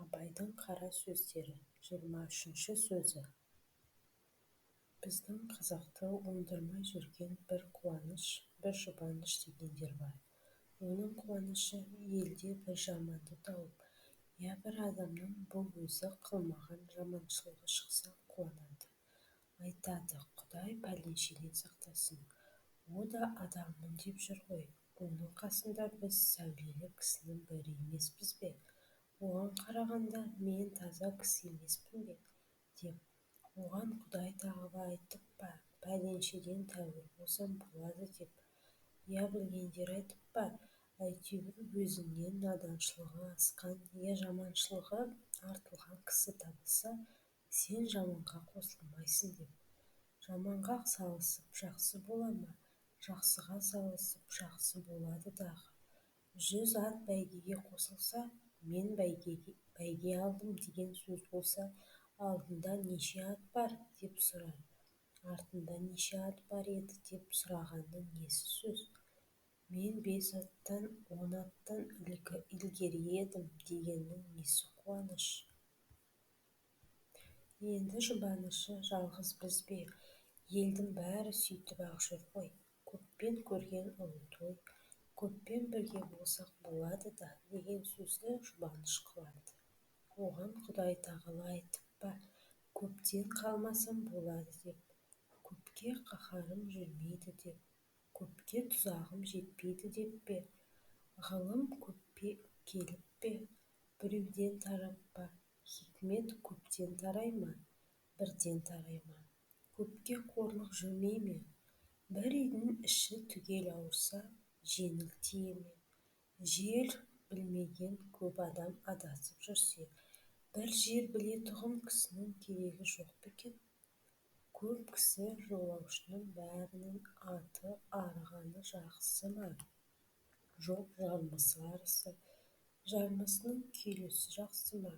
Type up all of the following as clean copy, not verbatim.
Абайдың қара сөздері 23-ші сөзі. Біздің қазақты оңдырмай жүрген бір қуаныш, бір жұбаныш дегендер бар. Оның қуанышы елде бір жаманды тауып, я бір адамның бұл өзі қылмаған жаманшылығы шықса қуанады. Айтады, Құдай пәленшеден сақтасын, о да адаммын деп жүр ғой, оның қасында біз сәулелі кісінің бірі емеспіз бе, оған қарағанда мен таза кісі емеспін бе, деп, оған Құдай тағала айтып па, пәленшеден тәуір болсам болады деп, я білгендер айтып па, әйтеуір өзіңнен наданшылығы асқан, я жаманшылығы артылған кісі табылса, сен жаманға қосылмайсың деп, жаманға салысып жақсы бола ма, жақсыға салысып жақсы болады дағы, 100 ат бәйгеге қосылса, мен бәйге алдым деген сөз болса, алдында неше ат бар, деп сұрар, артында неше ат бар еді деп сұрағанның несі сөз, мен 5 аттан, 10 аттан ілгері едім дегеннің несі қуаныш? Енді жұбанышы жалғыз біз бе, елдің бәрі сөйтіп-ақ жүр ғой, көппен көрген ұлы той, көппен бірге болсақ болады да деген сөзді жұбаныш қылады. Оған Құдай тағала айтып па, көптен қалмасам болады деп, көпке қаһарым жүрмейді деп, көпке тұзағым жетпейді деп пе, ғылым көпке келіп пе, біреуден тарап па, хикмет көптен тарай ма, бірден тарай ма, көпке қорлық жүрмей ме, бір үйдің іші түгел ауырса, жеңіл тие ме, жер білмеген көп адам адасып жүрсе, бір жер білетұғын кісінің керегі жоқ па екен? Көп кісі жолаушының бәрінің аты арығаны жақсы ма, жоқ жармысы арыса, жармысының күйлісі жақсы ма?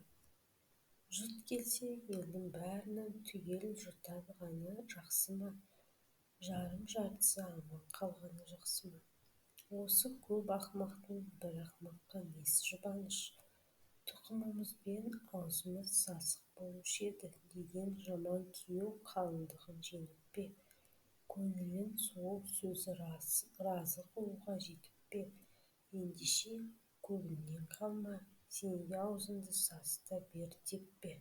Жұт келсе, елдің бәрінің түгел жұтанғаны жақсы ма, жарым-жартысы аман қалғаны жақсы ма? Осы көп ақымақтың бір ақымаққа несі жұбаныш? Тұқымымызбен аузымыз сасық болушы еді деген жаман күйеу қалыңдығын жеңіп пе, көңілін сол сөзі разы қылуға жетіп пе, ендеше, көбіңнен қалма, сен де аузыңды сасыта бер деп пе?